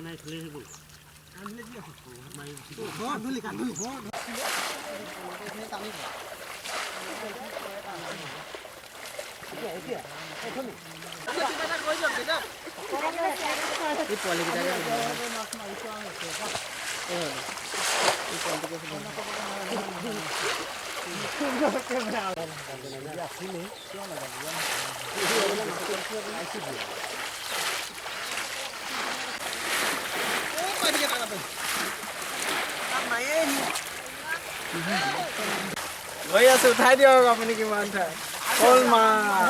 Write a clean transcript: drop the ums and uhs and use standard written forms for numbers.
নাই, খুলি হৈ গ'ল। এই পোৱালিকেইটাকে, এই পোৱালিটোকে। গৈ আছো, উঠাই দিয়ক আপুনি। কিমান ঠাই শ'ল মাছ।